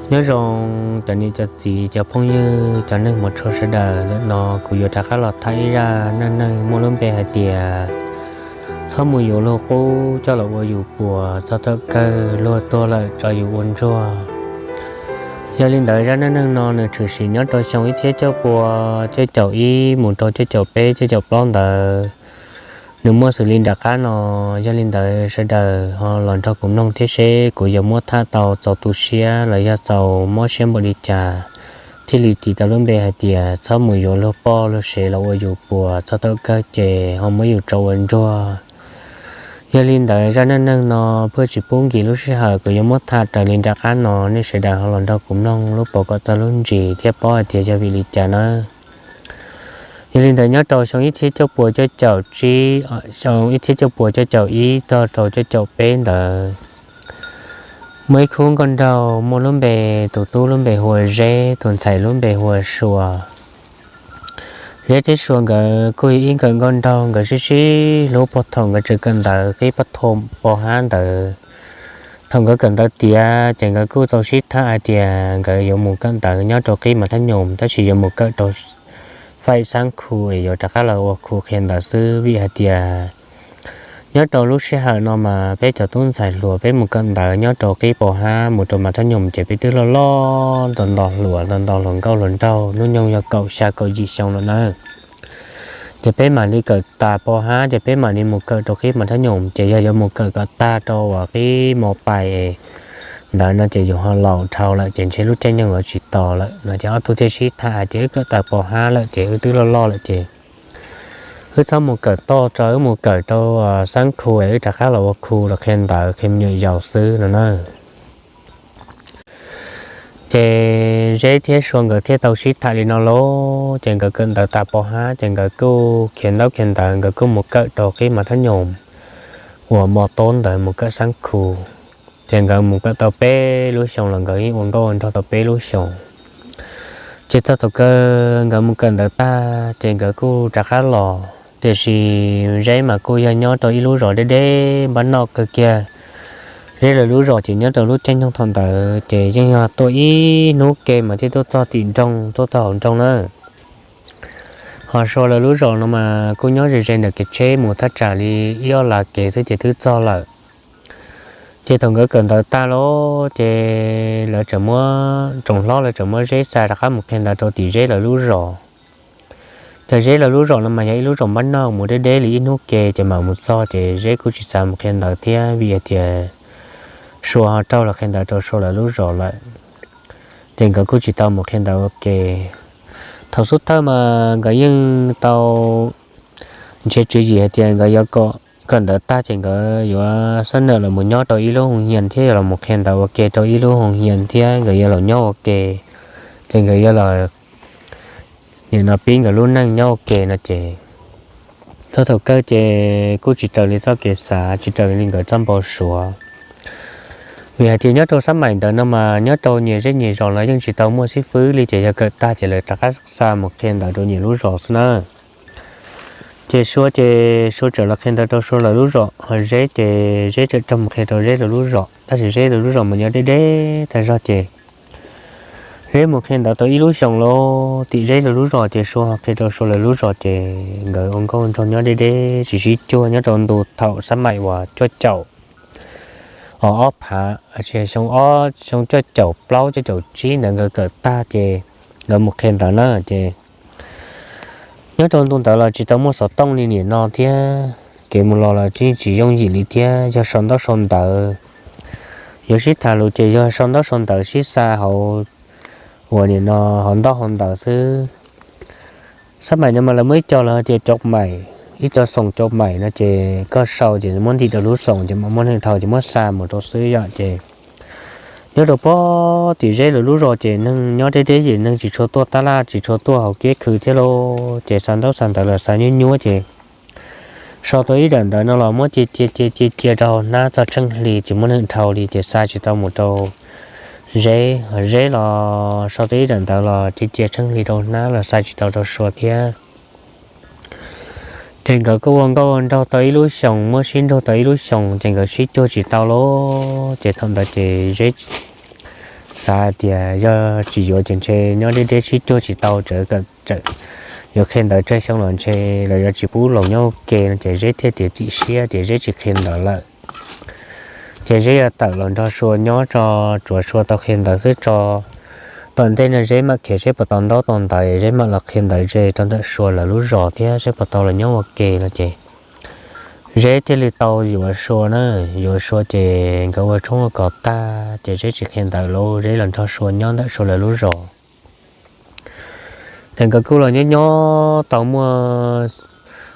Nyob zoo cov niam cov txiv cov phooj ywg cov neeg mus tshua sawv daws, ntawm no kuv yuav rov qab los tham ib zaj neej neeg muaj lub npe hais tias txhob mus yuav luag qub coj los ua yus puas, txog thaum kawg luag tuag lawm tso yus ua ntsuag. Yog li ntawd zaj neej neeg no nws tshwm sim nyob rau xyoo ib txhiab cuaj pua cuaj caum ib mus rau cuaj caum peb cuaj caum plaub ntawd, nws muaj xws li nram qab no. Yog li ntawd sawv daws ho los nrog kuv mloog thiab seb kuv yuav muab tham tau txaus tu siab los yog txaus mob siab npaum li cas thiaj li tis tau lub npe hais tias txhob mus yuav luag poj luag sev los ua yus puas, txog thaum kawg ces ho muab yus tso ua ntsuag. Yog li ntawd zaj neej neeg no pheej tsis pub nkim lub sij hawm, kuv yuav muab tham raws li nram qab no, nej sawv daws ho los nrog kuv mloog lub pov kom txog lub ntsis thiab paub hais tias yog vim li cas nawb. Yog li ntawd nyob rau xyoo ib txhiab cuaj pua cuaj caum tsib, xyoo ib txhiab cuaj pua cuaj caum ib txog rau cuaj caum peb ntawd, muaj ib khub nkauj nraug muaj lub npe, tus tub lub npe hu ua Zeb, tus ntxhais lub npe hu ua Sua. Zeb thiab Sua nkawd kuj yog ib nkawm nkauj nraug, nkawd sib sib hlub puag thaum nkawd tseem kawm ntawv qib pov hab ntawd. Thaum nkawd kawm ntawv tiav ces nkawd kuj tau sib tham hais tias nkawd yuav mus kawm ntawv nyob rau qib mas thab nyoos, tab sis yuav mus kawm rau faim xab khu es yuav rov qab los ua khu qhia ntawv xwb, vim hais tias nyob rau lub sij hawm no mas peb cov tub ntxhais hluas peb mus kawm ntawv nyob rau qib pov hab mus rau mas thab nyoos ces peb twb loj loj nto nto hluas, nto nto hluas nkauj hluas nraug, hnub nyoog yog kaum xya kaum yim xyoo lawm nawb. Ces peb mam li kawm tas pov hab ces peb mam li mus kawm rau qib mas thab nyoos, ces yog yuav mus kawm kom tag rau uas qib mos pais ntawd no ces yus ho laus dhau lawm ces ntshe lub caij nyoog yuav tsis tos lawm no. Ces ob tug thiaj sib tham hais tias wb kawm tas pov hab lawm ces wb twb loj loj lawm ces wb txhob mus kawm toj tso, wb mus kawm rau xab khu es wb rov qab los ua khu los qhia ntawv qhia me nyuam yaus xwb no na. Ces Zeb thiab Sua nkawd thiaj tau sib tham li no lauj. Ces nkawd kawm ntawv tas pov hab ces nkawd kuj khiav ntaub khiav ntawv, nkawd kuj mus kawm rau qib mas thab nyoos uas mos tob ntawd mus kawm xab khu. Ces nkawd mus kawm tau peb lub xyoos los nkawd yeej ua nkauj ua nraug tau peb lub xyoos. Ces txog thaum kawg nkawd mus kawm ntawv tag ces nkawd kuj rov qab los, tiam sis Zeb mas kuj yog nyob rau ib lub zos deb deb npab noj kawg kiag. Zeb lawv lub zos ces nyob rau lub caij nyoog thaum ntawd ces yeej yog tuaj ib hnub ke mas thiaj tuaj txog tim nroog, tuaj txog hauv nroog na. Ho Sua lawv lub zos no mas kuj nyob ze ze ntawm kev tsheb mus thaj tsam li ib ob lav kev xwb ces twb txog lawm. Ces thaum nkawd kawm ntawv tag lawm ces lawv tseem muab, tsoom hlob lawv tseem muab Zeb xa rov qab mus qhia ntawv rau tim Zeb lawv lub zos. Ces Zeb lawv lub zos no mas yog ib lub zos npab noj mus deb deb li ib hnub ke ces mam mus txog, ces Zeb kuj tsis xav mus qhia ntawv thiab vim hais tias Sua ho raug los qhia ntawv rau Sua lawv lub zos lawm. Ces nkawd kuj tsis tau mus qhia ntawv ua ke. Thaum xub thawj mas nkawd yeej tau nrhiav tswv yim hais tias nkawd yuav kom kawm ntawv tag ces nkawd yuav xab nam los mus nyob rau ib lub hoo hias thiab yuav los mus qhia ntawv ua ke rau ib lub hoo hias thiab nkawd yuav los nyob ua ke, ces nkawd yuav los nim no pib nkawd lub neej nyob ua ke no ces txog thaum kawg ces kuj tsis raws li txoj kev xav, tsis raws li nkawd txoj npau suav. Vim hais tias nyob rau xab maim ntawd no mas nyob rau nyias zej nyias zos lawv yeej tsis tau muaj xib fwb li, ces yog kawm tag ces lawv rov qab xa mus qhia ntawv rau nyias lub zos xwb na. Ces Sua ces Sua txawm los qhia ntawv rau Sua lawv lub zos, ho Zeb ces Zeb txawm raug mus qhia rau Zeb lawv lub zos, tab sis Zeb lawv lub zos mas nyob deb deb tag zog ces Zeb mus qhia ntawv tau ib lub xyoos lawm tim Zeb lawv lub zos ces Sua ho qhia rau Sua lawv lub zos ces nkawd ua nkauj nraug nyob deb deb tsis sib cuag nyob rau ntu thaum xab maim uas cuaj caum ob phav, xyoo ob, xyoo cuaj caum plaub cuaj caum tsib ntawd nkawd kawm tag ces nkawd mus qhia ntawv na ces nyob rau ntu ntawd los tsis tau muaj xov tooj li nim no thiab, kev mus los los tsis yooj yim li thiab, yog sau ntaub sau ntawv. Yuav sib tham lus ces yog sau ntaub sau ntawv sib xa hauv uas nim no hauv ntaub hauv ntawv xwb. Xab maim no mas lawv muaj ib co lawv tias cov maim, ib co xoom cov maim no ces koj sau ces muab ntim rau lub xoom ces mam muaj neeg dhau ces muab xa mus rau xwb yom ces nyob rau pem tim Zeb lawv lub zos ces neeg nyob deb deb ces neeg tsis tshua tuaj tab laj tsis tshua tuaj hauv kiab khw thiab lauj, ces xa ntaub xa ntawv los xa nyuab nyuab ces sau tau ib daim ntawv no los muab cia cia cia cia cia rau hauv hnab txog tsheej hli tsis muaj neeg dhau li ces xa tsis tau mus rau Zeb, Zeb los sau tau ib daim ntawv los cia cia tsheej hli rau hnab los xa tsis tau rau Sua thiab. Ces nkawd kuj ua nkauj ua nraug tau ib lub xyoos, muab sib nrug tau ib lub xyoos ces nkawd sib cuag tsis tau lauj, ces thaum ntawd ces Zeb xav hais tias yog tsis yuav ces ntshe nyob deb deb sib cuag tsis tau, tseem yuav qhia ntawv tsawg xyoo los ntshe lawv yuav tsis pub los nyob ua ke no ces Zeb thiaj tias txim siab tias Zeb tsis qhia ntawv lawm. Ces Zeb yuav tawm los nrog Sua nyob tso, tsuav Sua tau qhia ntawv xwb tso. Tom ntej no Zeb mam khiav seb puas tau ntaub tau ntawv, Zeb mam los qhia ntawv ze rau ntawm Sua lawv lub zos thiab seb puas tau los nyob ua ke no ces Zeb thiaj li tau yuav Sua na. Yuav Sua ces nkawd ua tshoob ua kos tag ces Zeb tsis qhia ntawv lawm, Zeb los nrog Sua nyob ntawm Sua lawv lub zos. Ces nkawd kuj los nyob nyob tau muaj,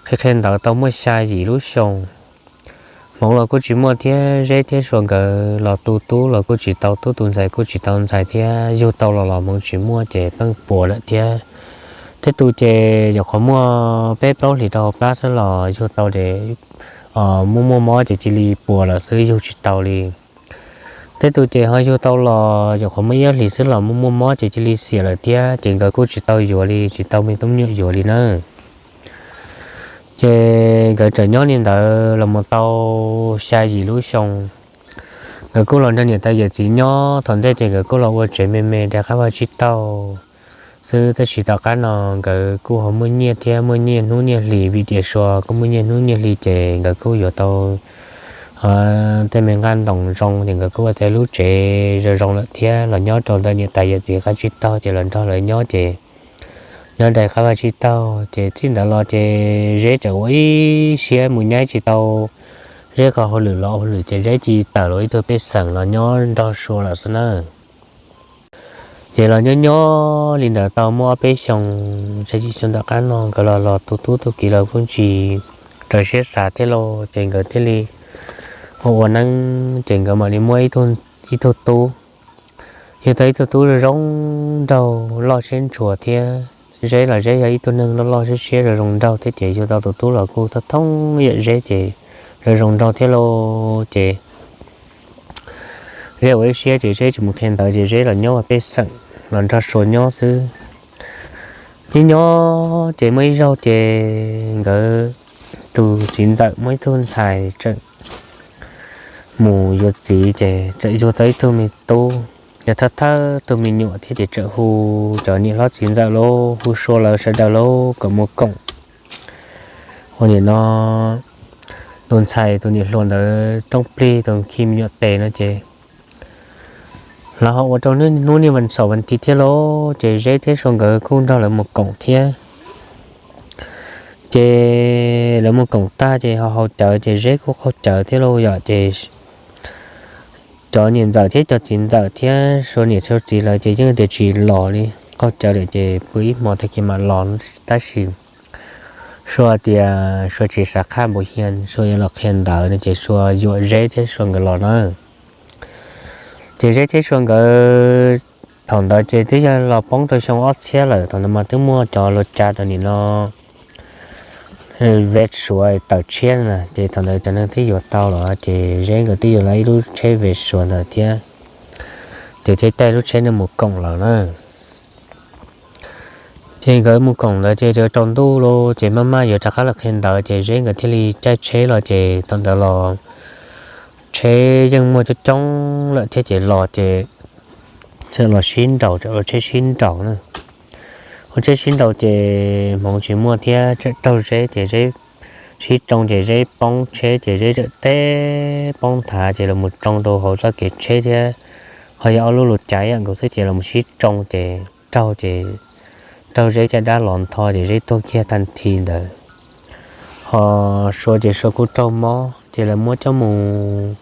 qhia qhia ntawv tau muaj xya yim lub xyoo. Hmoov los kuj tsis muaj thiab, Zeb thiab Sua nkawd los tu tub los kuj tsis tau tub, tu ntxhais kuj tsis tau ntxhais thiab, yug tau los los hmoov tsis muaj ces pheej puas lawm thiab. Tej tus ces nyuam qhuav muaj peb plaub hlis rau hauv plab xwb los yug tau ces muaj muaj mob ces cia li puas lawm xwb, yug tsis tau li. Tej tus ces ho yug tau los nyuam qhuav muaj ib ob hlis xwb los muaj muaj mob ces cia li xiam lawm thiab, ces nkawd kuj tsis tau yuav li, tsis tau me tub me nyuam yuav li na. Ces nkawd tseem nyob li ntawd los mus tau xya yim lub xyoo. Nkawd kuj los nrog niam tais yawm txiv nyob, thaum ntej ces nkawd kuj los ua tsev me me daws qab vaj tsib taug xwb, tab sis tom qab no nkawd kuj ho muaj nyiaj thiab, muaj nyiaj hnub nyiaj hli vim tias Sua kuj muaj nyiaj hnub nyiaj hli ces nkawd kuj yuav tau tej me nqaj ntoos zoo ces nkawd kuj ua tau lub tsev zoo zoo lawm thiab, los nyob rau ntawm niam tais yawm txiv qab tsib taug ces los nrog lawv nyob ces nyob daws qab vaj tsib taug ces txij ntawd los ces Zeb tseem ua ib siab mus nyob tsis tau, Zeb kho hauj lwm los hauj lwm ces Zeb cia li tawm los ib tug pej xeem los nyob nrog Sua lawm xwb na. Ces los nyob nyob li ntawd tau muaj ob peb xyoo, txog ib xyoo tom qab no nkawd los los tu tub tu kiv los kuj tsis raws siab xav thiab lauj, ces nkawd thiaj li ua ua neeb ces nkawd mam li muaj ib tug tub. Yug tau ib tug tub zoo zoo nraug loj siab ntshua thiab, Zeb los Zeb yog ib tug neeg loj loj siab siab zoo zoo nraug thiab ces yug tau tus tub los kuj thoob thoob yam Zeb ces zoo zoo nraug thiab lauj. Ces Zeb ua ib siab ces Zeb tsis mus qhia ntawv ces Zeb los nyob ua pej xeem los nrog Sua nyob xwb. Nyob nyob ces muaj ib zaug ces nkawd tus txiv ntxawm muaj ib tug ntxhais tseem mus yuav txiv ces tseem yug tau ib tug me tub, yog thawj thawj tug me nyuam thiab ces tseem hu cov niam hlob txiv ntxawm lauj, hu Sua lawv sawv daws lauj kom mus koom. Ua nim no tus ntxhais tus niam hluas ntawd rooj plig tus khi me nyuam tes no ces lawv ho ua rau hnub niaj vas xaum vas thiv thiab lauj, ces Zeb thiab Sua nkawd kuj nrog lawv mus koom thiab. Ces lawv mus koom tag ces ho haus cawv ces Zeb kuj qaug cawv thiab lauj yom, ces cov niam ntxawm thiab cov txiv ntxawm thiab Sua niam Sua txiv lawv ces yeej tias tsis los li, qaug cawv lawm ces pw ib hmo tag kis mam los tab sis Sua tias Sua tsis xav qhaj npaum hias Sua yuav los qhia ntawv no ces Sua yuam Zeb thiab Sua nkawd los na. Ces Zeb thiab Sua nkawd thaum ntawd ces twb yog los poob rau xyoo ob txhiab lawm, thaum ntawd mas twb muaj cov lus cav rau nim no ve suav tawm tshiab na, ces thaum ntawd cov neeg twb yuav tau los ces Zeb nkawd twb yuav tau ib lub tsheb ve suav ntawd thiab, ces thiaj caij lub tsheb no mus koom lawm na. Ces nkawd mus koom ntawd ces rau ntuj los ces maj maj yuav rov qab los qhia ntawv ces Zeb nkawd thiaj li caij tsheb los ces thaum ntawd los tsheb yeej muaj coob coob lawm thiab ces los ces txawm los sib nraus, ua tsheb sib nraus na. Ua tsheb sib nraus ces hmoov tsis muaj thiab txawm raug Zeb ces Zeb sib tsoo ces Zeb poob tsheb ces Zeb txawm teb poob nthav ces los mus tsoo rau hauv txoj kev tsheb thiab. Ho yog ob lub lus cav ib yam nkaus xwb ces los mus sib tsoo ces raug ces raug Zeb caj dab los ntho ces Zeb tuag kiag tag nthi ntawd. Ho Sua ces Sua kuj raug mob ces lawv muab coj mus,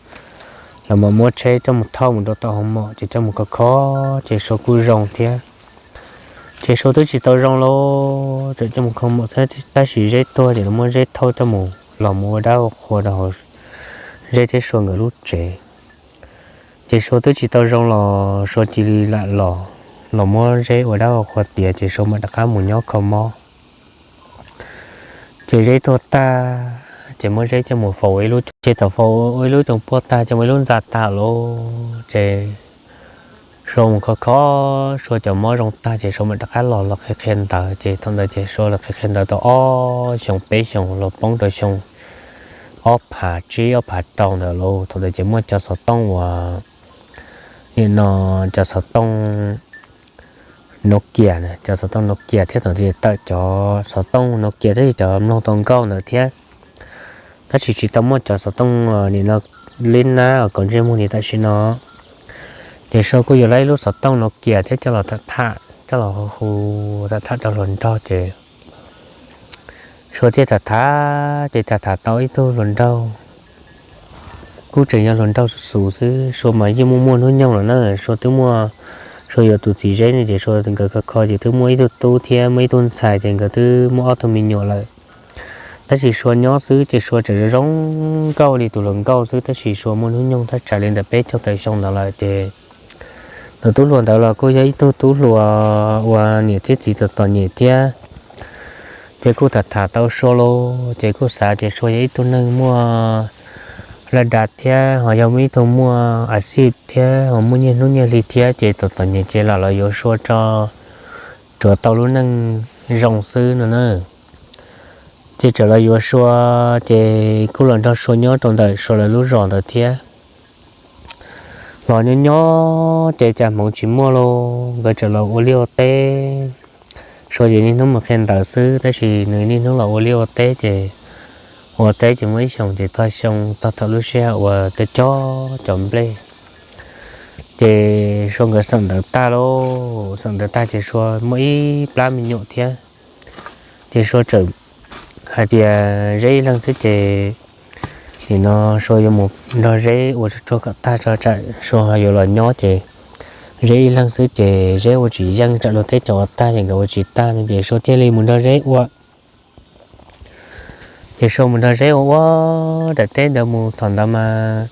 lawv mam muab tsheb coj mus thauj mus rau tom hoo mom ces coj mus kho kho ces Sua kuj zoo thiab. Ces Sua twb tsis tau zoo los tseem coj mus kho mom xwb, tab sis Zeb tuag ces lawv muab Zeb thauj coj mus los mus ua dab ua qhua rau hauv Zeb thiab Sua nkawd lub tsev. Ces Sua twb tsis tau zoo los Sua cia li lam los, los muab Zeb ua dab ua qhua tiav ces Sua mam rov qab mus nyob kho mob. Ces Zeb tuag tag ces muab Zeb coj mus faus ua ib lub tsoos, ces thaum faus ua ib lub tsoos puag tag coj mus ib lub ntxa tag lawm ces Sua mus kho kho Sua cov mob zoo tag ces Sua mam rov qab los los qhia qhia ntawv ces thaum ntawd ces Sua los qhia qhia ntawv tau ob xyoo peb xyoo los poob rau xyoo ob phav tsib ob phav rau ntawd lawm. Thaum ntawd ces muaj cov xov tooj uas nim no cov xov tooj Nokia, cov xov tooj Nokia thiab thaum ntawd tawm cov xov tooj Nokia thiab cov mloog tau nkauj ntawd thiab. Tab sis tsis tau muaj cov xov tooj nim no li nab uas kaus ntsej muag li tam sim no. Ces Sua kuj yuav lub xov tooj Nokia thiab coj los tham tham, coj los hu hu tham tham rau hluas nraug ces Sua thiaj tham tham ces tham tham tau ib tug hluas nraug, kuj tseem yog hluas nraug xub xwb. Sua mas yeej muaj muaj hnub nyoog lawm na, Sua twb muaj, Sua yuav tus txiv Zeb no ces Sua nkawd kho kho ces twb muaj ib tug tub thiab muaj ib tug ntxhais ces nkawd twb muaj ob tug me nyuam lawm. Tab sis Sua nyob xwb ces Sua tseem zoo zoo nkauj li tus hluas nkauj xwb, tab sis Sua muaj hnub nyoog thaj tsam li ntawm peb caug tawm xyoo ntawd lawm ces tus tub hluas ntawd los kuj yog ib tug tub hluas uas niam thiab txiv txom txom nyem thiab. Ces kuj tham tham tau Sua los ces kuj xav tias Sua yog ib tug neeg muaj laj dav thiab ho yog muaj ib tug muaj a xij thiab ho muaj nyiaj hnub nyiaj hli thiab ces txom txom nyem ces lam los yuav Sua tso, tsuav tau lub neej zoo xwb no na. Ces txawm los yuav Sua ces kuj los nrog Sua nyob rau ntawm Sua lawv lub zos ntawd thiab. Los nyob nyob ces cas hmoov tsis muaj los nkawd txawm los ua liaj ua teb. Sua ces niaj hnub mus qhia ntawv xwb tab sis nws niaj hnub los ua liaj ua teb ces ua teb ces muaj ib xyoos ces txog xyoo txog thaum lub sij hawm uas cov cov nplej ces Sua nkawd xeem ntawv tag lauj, xeem ntawv tag ces Sua muaj ib plab me nyuam thiab. Ces Sua txawm hais tias Zeb ib leeg xwb ces nim no Sua yuav mus nrog Zeb ua tsuag tsuag kom tag tso tsam Sua ho yuav los nyob ces Zeb ib leeg xwb ces Zeb ua tsis yeej, tsam lub teb chaws ua tag ces nkawd ua tsis tag no ces Sua thiaj li mus nrog Zeb ua. Ces Sua mus nrog Zeb ua ua daim teb ntawd mus thaum ntawd mas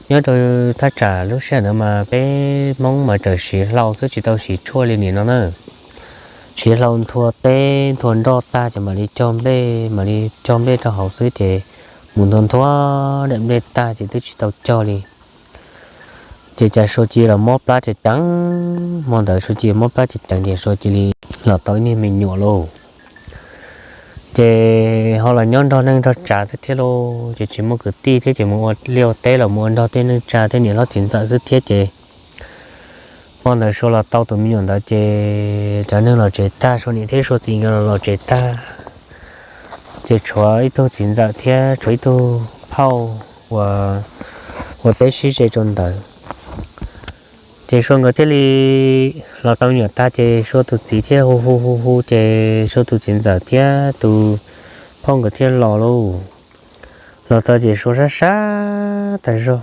nyob rau thaj tsam lub sij hawm ntawd mas peb Hmoob mas txawm siv hlau xwb tsis tau siv tshuaj li nim no na. Siv hlau nthua teb nthua nroj tag ces mam li cog nplej, mam li cog nplej rau hauv xwb ces mus nthua nthua daim nplej tag ces twb tsis tau cog li. Ces cas Sua cia li los mob plab ceev ceev, hmo ntawd Sua cia li mob plab ceev ceev ces Sua cia li los tau ib niag me nyuam lauj. Ces ho los nyob nrog neej nrog tsav xwb thiab lauj, ces tsis muaj kwv tij thiab ces mus ua liaj ua teb los mus ua nrog tej neej tsa tej niam hlob txiv ntxawm xwb thiab ces hmo ntawd Sua los tau tus me nyuam ntawd ces cov neeg los tsev tag, Sua niam thiab Sua txiv nkawd los los tsev tag. Ces tshuav ib tug txiv ntxawm thiab tshuav ib tug phauj uas ua teb sib ze rau ntawd. Ces Sua nkawd thiaj li los tau me nyuam tag ces Sua tus txiv thiaj hu hu hu hu ces Sua tus txiv ntxawm thiab tus phauj nkawd thiaj los lauj. Los txog ces Sua sab sab tas zog.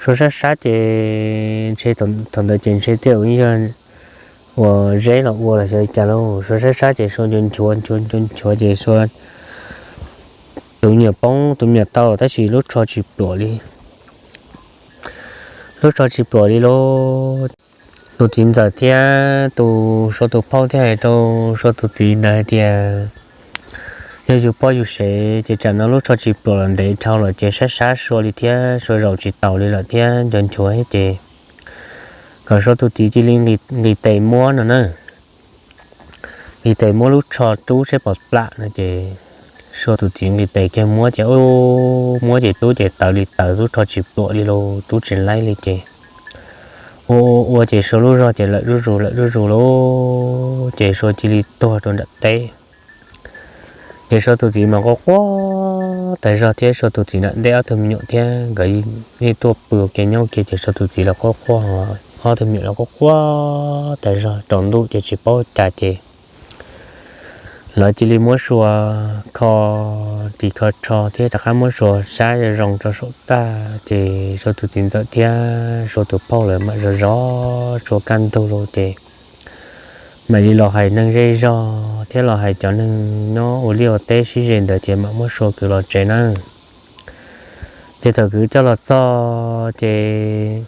Sua sab sab ces ntshe thaum ntawd ces ntshe tej zaum yog uas Zeb los ua los xyov li cas lauj, Sua sab sab ces Sua nchuav nchuav nchuav nchuav nchuav ces Sua tus me nyuam poob, tus me nyuam tau tab sis lub tsho tsis pluam li. Lub tsho tsis pluam li lauj. Tus txiv ntxawm thiab tus Sua tus phauj thiaj hais rau Sua tus txiv ntawd hais tias yog yus poj yus sev ces tsam no lub tsho tsis pluam los ntev dhau lawm ces sab sab Sua li thiab Sua zaum tsis taus li lawm thiab nchuav nchuav thiab ces kom Sua tus txiv cia li nqis tes muab no na. Nqis tes muab lub tsho rub seb puas plam no ces Sua tus txiv nqis tes kiag muab ces muab ces rub ces tawv li tawv, lub tsho tsis pluam li lauj, rub tsis laib li ces ua ua ces Sua lub zog ces lawm zuj zus lawm zuj zus lauj, ces Sua cia li tuag rau nram teb. Ces Sua tus txiv mas quaj quaj tas zog thiab Sua tus txiv nram ntej ob tug me nyuam thiab nkawd yeej tuaj pw ua ke nyob ua ke ces Sua tus txiv los quaj quaj, ob tug me nyuam los quaj quaj tas zog, tsaus ntuj ces tsis paub cas ces lawv cia li muab Sua kho ris kho tsho thiab rov qab muab Sua sab zoo zoo rau saum txaj ces Sua tus txiv ntxawm thiab Sua tus phauj lawv mam zov zov Sua kaj ntug los ces mam li los hais neeg zej zog thiab los hais cov neeg nyob ua liaj ua teb sib ze ntawd ces mam muab Sua kwv los tsev nawb. Ces thaum kwv coj los txog ces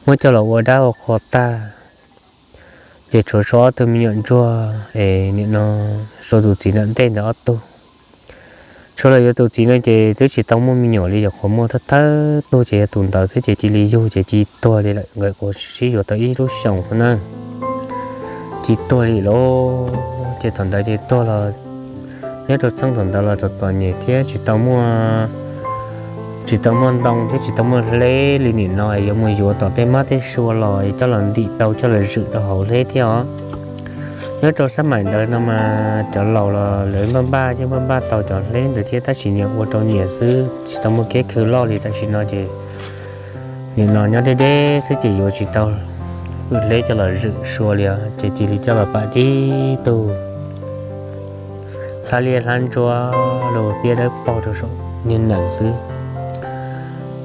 muab coj los ua dab ua qhua tag, ces tshuav Sua ob tug me nyuam ntsuag es nim no Sua tus txiv nram ntej ntawd ob tug. Sua los yuav tus txiv no ces twb tsis tau muaj me nyuam li, yog qhuav muaj thawj thawj tug ces yog tus ntawd xwb ces cia li yug ces cia li tuag li lawm, nkawd kuj sib yuav tau ib lub xyoos xwb na, cia li tuag li lauj. Ces thaum ntawd ces tuag los nyob rau txheej thaum ntawd los txom txom nyem thiab tsis tau muaj, tsis tau muaj ntoo thiab tsis tau muaj hleb li nim no yuav mus yuav tom tej mab tej sua los coj los ntim tau coj los zwm rau hauv hleb thiab os. Nyob rau sab maim ntawd no mas cov laus los lawv npaj npaj yeej npaj npaj tau cov hleb ntawd thiab tab sis nyias ua rau nyias xwb tsis tau muaj kev khw loj li tam sim no ces nim no nyob deb deb xwb ces yuav tsis tau hleb coj los zwm sua li os ces cia li coj los pam tib tug hlab liab hlab ntsuab los tiab dawb paug rau saum niag nees xwb.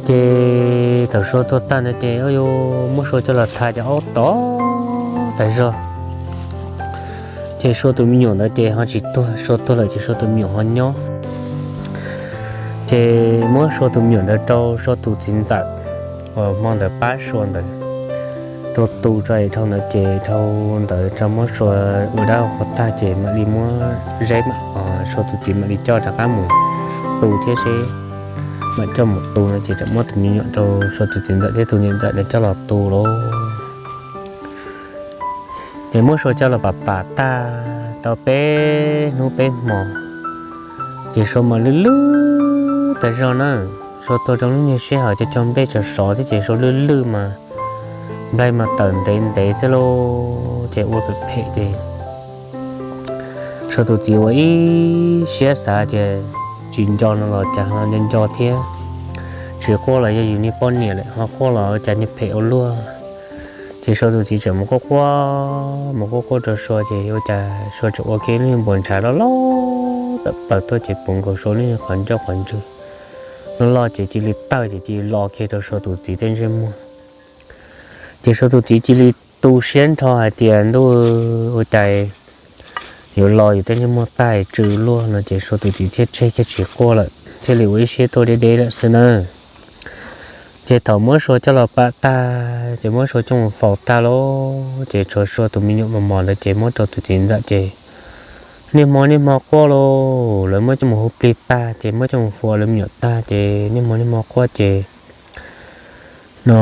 Ces thaum sua tuag tag ntawd ces yuav muab sua coj los tha ces aub tom tas zog. Ces sua tus me nyuam ntawd ces ho tsis tuag, sua tuag lawm ces sua tus me nyuam ho nyob. Ces muab sua tus me nyuam ntawd rau sua tus txiv ntxawm uas hmo ntawd pab sua ntawd rau tu tso es dhau ntawd ces dhau ntawd rau muab sua ua dab ua qhua tag ces mam li muab zeb, sua tus txiv mam li coj rov qab mus tu thiab seb mam coj mus tu no ces tseem muab tus me nyuam rau sua tus txiv ntxawm thiab tus niam ntxawm ntawd coj los tu lauj. Ces muab sua coj los pam pam tag tau peb hnub peb hmo ces sua mas lwj lwj tas zog na. Sua tuag rau lub niag sij hawm cov cog nplej sov sov thiab ces sua lwj lwj mas nplaig mas tawm ntev ntev xwb lauj ces ua phem phem ces sua tus txiv ua ib siab xav tias tsis nco no los cas ho nco nco thiab. Tsis quaj los yog yus niag poj niam lawm ho quaj los ua cas niag phem ua luaj. Ces sua tus txiv tseem mus quaj quaj mus quaj quaj rau sua ces ua cas sua tseem ua kiag lub niag npuas ntshav loj loj tawm plaws tuaj ces puv nkaus sua lub niag qhov ncauj qhov ntswg loj loj ces cia li tawg ces cia li lo kiag rau sua tus txiv tej ntsej muag. Ces sua tus txiv cia li tu siab nrho hais tias ntuj, ua cas yuav lo yus tej ntsej muag tag tsw luaj no ces sua tus txiv thiaj tseg kiag tsis quaj lawm thiaj li ua ib siab tuaj deb deb lawm xwb na. Ces thaum muab sua coj los pam tag ces muab sua coj mus faus tag lauj ces tshuav sua tus me nyuam mos mos ntawd ces muab rau tus txiv ntxawm ces niaj hmo niaj hmo quaj lauj. Lawv muab coj mus hu plig tag ces muab coj mus faus lawv me nyuam tag ces niaj hmo niaj hmo quaj ces no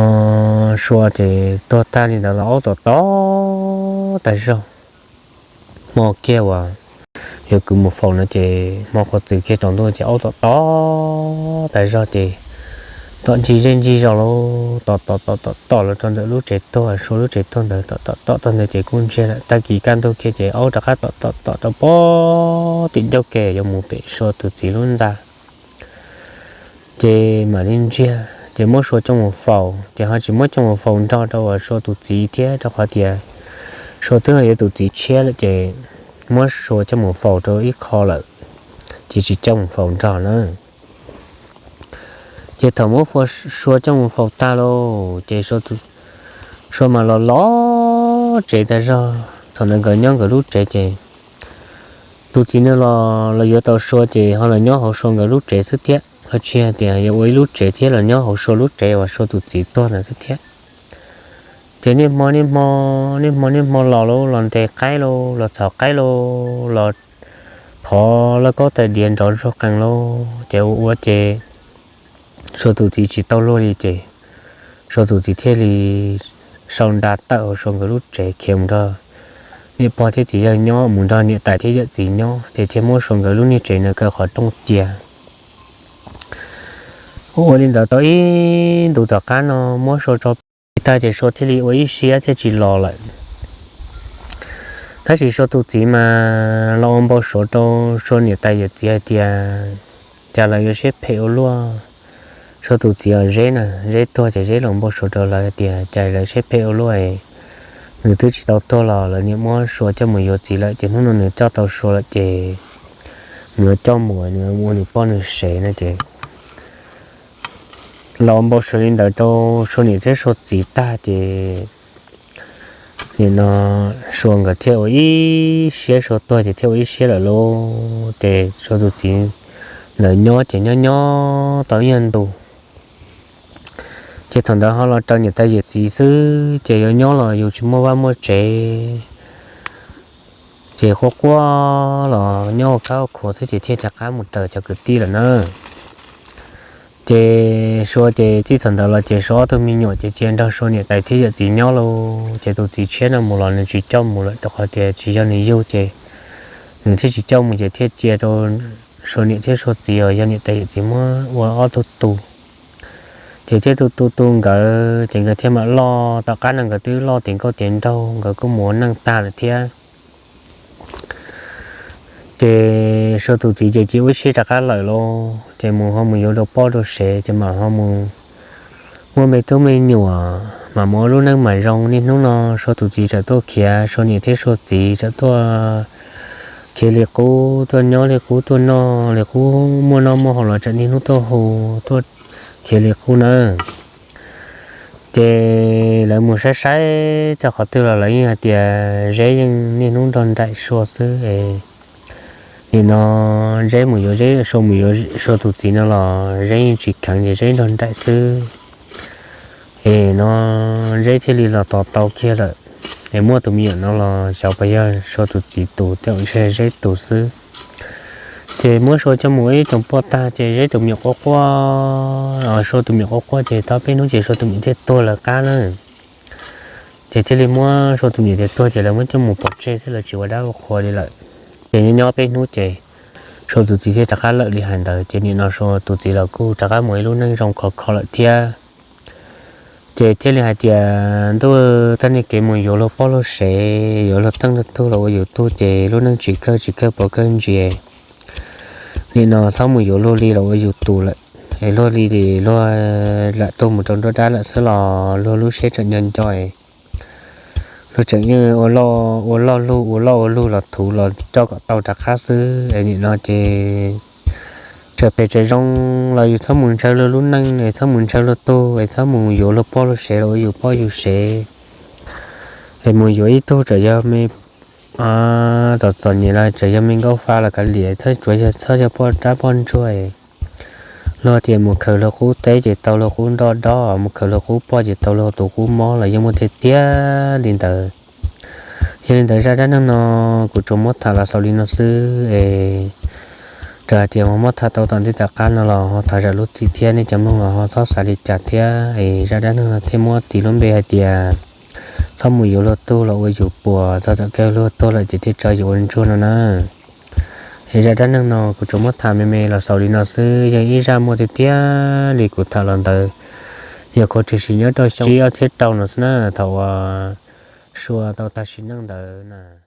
sua ces tuag tag li ntawd los aub tom tom tas zog. Hmo kiag uas yuav kwv mus faus no ces hmo qhuav txwm kiag tsaus ntuj ces aub tom tom tas zog ces tom ncig zej ncig zos lauj, tom tom tom tom tom los rau ntawm lub tsev tuag, sua lub tsev tuag ntawd tom tom tom tag ntawd ces kuj ntsiag lawm. Tag kis kaj ntug kiag ces aub rov qab tom tom tom rau pem tim ncauj ke yuav mus pem sua tus txiv lub ntxa. Ces mam li ntsiag ces muab sua coj mus faus ces ho tsis muab coj mus faus nrog rau uas sua tus txiv thiab rau qhov tias sua twb yog yuav tus txiv tshiab lawm ces muab sua coj mus faus rau ib qho lawm ces tsis coj mus faus nrog na. Ces thaum muab sua coj mus faus tag lauj ces sua mas los los tsev tas zog. Thaum ntawd nkawd nyob nkawd lub tsev ces tus txiv no los yuav tau sua ces ho los nyob hauv sua nkawd lub tsev xwb thiab, ho tsis hais tias yuav ua ib lub tsev thiab los nyob hauv sua lub tsev uas sua tus txiv tuag ntawd xwb thiab. Ces niaj hmo niaj hmo, niaj hmo niaj hmo los lauj, los ntes qaib lauj, los txhom qaib lauj, los phov lauj kaub tais diav nrov ntsuag qees lauj, ces ua ua ces sua tus txiv tsis tau luag li ces sua tus txiv thiaj li sau nra tawm hauv sua nkawd lub tsev khiav mus nrog niam pog thiab txiv yawg nyob, mus nrog niam tais thiab yawm txiv nyob ces thiaj muab sua nkawd lub niag tsev no kaw qhov rooj cia. Ua ua li ntawd tau ib ntus tom qab no muab sua tso plig tag ces sua thiaj li ua ib siab thiaj tsis los lawm. Tab sis sua tus txiv mas los ua npau suav rau sua niam tais yawm txiv hais tias cas lawv yuav siab phem ua luaj. Sua tus txiv os, Zeb na, Zeb tuag ces Zeb los npau suav rau lawv hais tias cas lawv siab phem ua luaj, nws twb tsis tau tuag los lawv niam muab sua coj mus yuav txiv lawm ces hnub no nws coj tau sua lawm ces nws yuav coj mus, nws ua nws poj nws sev no ces los npau suav li ntawd rau sua niam thiab sua txiv tag ces nim no sua nkawd thiaj ua ib siab, sua tuag ces thiaj ua ib siab lawm lauj. Ces sua tus txiv ntawd nyob ces nyob nyob tau ib nyuag ntus ces thaum ntawd ho los raws niam tais yawm txiv xwb ces yuav nyob los yus tsis muaj vaj muaj tsev, ces quaj quaj los nyob ua kab ua khuav xwb ces thiaj rov qab mus raws cov kwv tij lawm na. Ces sua ces txij thaum ntawd los ces sua ob tug me nyuam ces cia nrog sua niam tais thiab yawm txiv nyob lauj. Ces tus txiv tshiab no mus los nws tsis coj mus lawm rau qhov tias tsis yog nws yug ces nws thiaj tsis coj mus ces thiaj cia rau sua niam thiab sua txiv uas yog niam tais yawm txiv muab ua ob tug tus. Ces thiaj tu tu tu nkawd ces nkawd thiaj mam loj. Tom qab no nkawd twb loj tiav nkauj tiav nraug, nkawd kuj mus ua neej tag lawm thiab. Ces Sua tus txiv ces cia ua siab rov qab lawm lauj, ces mus ho mus yuav dua poj dua sev ces mam ho mus muaj me tub me nyuam, mam mus ua lub neej mam zoo. Niaj hnub no Sua tus txiv tseem tuaj khiav, Sua niam thiab Sua txiv tseem tuaj khiav li qub, tuaj nyob li qub, tuaj noj li qub, muaj noj muaj haus los tseem niaj hnub tuaj hu, tuaj khiav li qub na. Ces lawv mus saib saib txog qhov twg los lawv yeej hais tias Zeb yeej niaj hnub nrog nraim Sua xwb es. Nim no Zeb mus yuav, Zeb, Sua mus yuav Sua tus txiv no los Zeb yeej tsis kheev, ces Zeb nrog nraim xwb. Es no Zeb thiaj li los tos tau kiag lawm, es muaj tus me nyuam no los xyov puas yog Sua tus txiv tus, tej zaum ntshe Zeb tus xwb. Ces muab Sua coj mus ua ib tug poj tag ces Zeb tus me nyuam quaj quaj, Sua tus me nyuam quaj quaj ces tau peb hnub ces Sua tus me nyuam thiaj tuag lawv qab na. Ces thiaj li muab Sua tus me nyuam tias tuag ces lawv muab coj mus pov tseg xwb, lawv tsis ua dab ua qhua li lawm. Ces nyob nyob peb hnub ces Sua tus txiv thiaj rov qab lawm li hais ntawd, ces nim no Sua tus txiv los kuj rov qab mus ib lub neej zoo khov kho lawm thiab. Ces thiaj li hais tias ntuj, txoj niag kev mus yuav luag poj luag sev, yuav luag teej luag tug los ua yus tug ces lub neej tsis kawg tsis kawg pov kawg ntsis. Nim no txhob mus yuav luag li los ua yus tus lawm, es luag li luag lam tuag mus rau nruab dab lawm xwb los luag lub siab tseem nco nco, luag tseem yeej ua loj ua loj lug, ua loj ua lug los thuv los coj kom tau rov qab xwb. Es nim no ces txawm phem txawm zoo los yus txhob mus ntshaw luag lub neej, es txhob mus ntshaw luag tug, es txhob mus yuav luag poj luag sev los ua yus poj yus sev. Es mus yuav ib tug txawm yog me txom txom nyem los txawm yog me nkauj fa los kav liam, txhob tsuav yog txhob yog poj rab poj ntsuag. Luag tias mus khaws luag qub teb ces tau luag qub nroj dob, mus khaws luag qub poj ces tau luag tus qub mob los yeej muaj tiag tiag li ntawd. Yog li ntawd zaj dab neeg no kuv tsuas muab tham los xaus li no xwb es. Raws hais tias ho muab tham tau tom ntej tom qab no los ho thov zam lub txim thiab, nej cov mloog los ho txhob xav li cas thiab es. Zaj dab neeg no thiaj muab tis lub npe hais tias txhob mus yuav luag tug los ua yus puas, txog tom kawg luag tuag lawm ces thiaj tso yus ua ntsuag no na. Es zaj dab neeg no kuv tsuas muab tham me me los xaus li no xwb, yog ib zaj muaj tiag tiag li kuv tham los ntawd, yog kuv tshwm sim nyob rau xyoo ob txhiab rau no xwb na, thaum uas Sua tau tag sim neej ntawd na.